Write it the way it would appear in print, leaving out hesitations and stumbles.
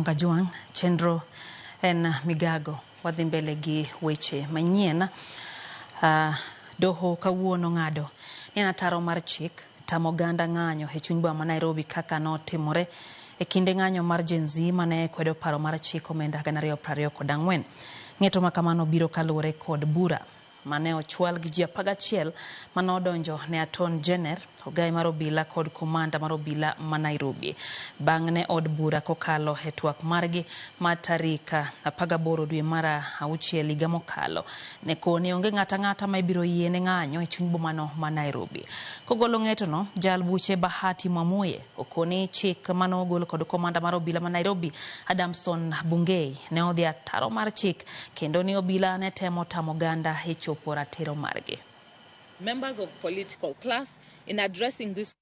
Kajwang', chenro en migago. Wadhi mbele gi weche manyien. Doho kawuono ng'ado ni en ataro mar chik tamo oganda ng'anyo e chuny boma ma Nairobi kaka notimore e kinde ng'anyo mar Gen Z mane kwedo paro mar chik omenda 2024. Ng'eto ma kamano biro kaluwore kod bura mane ochwal gi ji 11 mane odonjo ne Aton Jenner, ogai mar obila kod komanda mar obila ma Nairobi. Bang' ne od bura kokalo e twak margi ma tarik 18 dwe mar auchiel higa mokalo, ne koni onge ng'ato ang'ata ma ibiro yiene ng'anyo e chuny bomano ma Nairobi. Kogolo ng'etono, jal buche Bahati Mwamuye okoni chik mane ogol kod komanda mar obila ma Nairobi Adamson Bungei ne odhi ataro mar chik kendo ni obila ne temo tamo oganda e chopo ratiro margi. Members of political class in addressing this